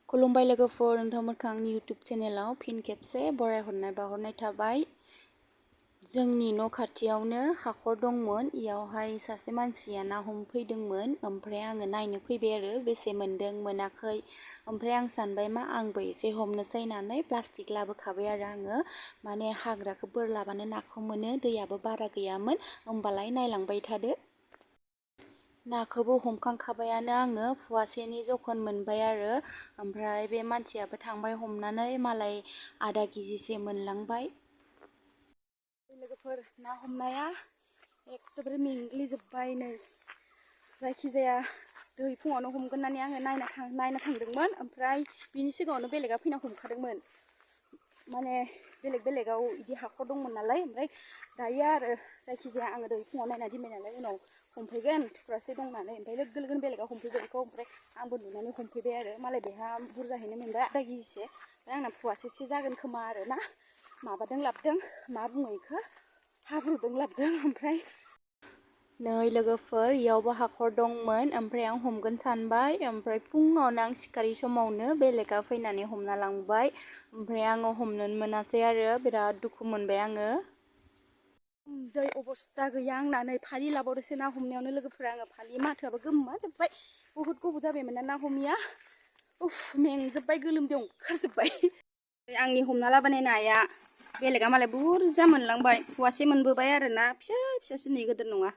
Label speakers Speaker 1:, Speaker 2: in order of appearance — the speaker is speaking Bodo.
Speaker 1: खुलुमबाय लोगोफोर, नोंथांमोनखौ आंनि इउटुब चेनेलाव फिन खेबसे बरायहरनाय बावहरनाय थाबाय। जोंनि न' खाथियावनो हाखर दंमोन, इयावहाय सासे मानसिया ना हमफैदोंमोन। ओमफ्राय आङो नायनो फैबाय आरो बेसे मोनदों मोनाखै। ओमफ्राय आं सानबाय मा आंबो एसे हमनोसै होननानै प्लास्टिक लाबोखाबाय आरो आङो। माने हाग्राखौ बोरलाबानो नाखौ मोनो, दैयाबो बारा गैयामोन। होमबालाय नायलांबाय थादो। नाखौबो हमखांखाबायानो आङो, फुवासेनि जखन मोनबाय आरो। ओमफ्राय बे मानसियाबो थांबाय हमनानै, मालाय आधा केजिसे मोनलांबाय। लोगोफोर, ना हमनाया एकदमबारे मेंग्लिजोब्बाय नै। जायखिजाया दै फुङावनो हमगोन होननानै आङो नायना थांदोंमोन। ओमफ्राय बिनि सिगाङावनो बेलेगा फैना हमखादोंमोन। माने बेलेगाव बिदि हाखर दंमोन नालाय। ओमफ्राय दायो आरो जायखिजाया आङो दै फुङाव नायना दोनबाय नालाय, उनाव हमफैगोन थुख्रासे दंनानै। ओमफ्राय लोगो लोगोनो बेलेगा हमफैबाय बेखौ। ओमफ्राय आंबो नुनानै हमफैबाय आरो। मालाय बेहा बुरजाहैनो मोनबाय, आधा केजिसे। ओमफ्राय आंना फुवासेसो जागोन खोमा आरो ना। माबादों लाबोदों, मा बुङो बेखौ, हाब्रुदों लाबोदों। ओमफ्राय नै लोगोफोर, इयावबो हाखर दंमोन। ओमफ्राय आं हमगोन सानबाय। ओमफ्राय फुङावनो आं सिखारि समावनो बेलेगा फैनानै हमना लांबाय। ओमफ्राय आङो हमनोनो मोनासै आरो, बिराद दुखु मोनबाय आङो। दै अबस्था गैया आंना नै, फालि लाबावदोसो ना हमनायावनो लोगोफोरा। आङो फालि माथोआबो गोमा जोब्बाय। बहुद गोबाव जाबायमोन ना हमैया। उफ, मेंजोब्बाय, गोलोमदै ओंखारजोब्बाय। आंनि हमना लाबोनाय नाया बेलेगा मालाय बुरजा मोनलांबाय। फुवासे मोनबोबाय आरो ना, फिसा फिसासो, नै गिदिर नङा।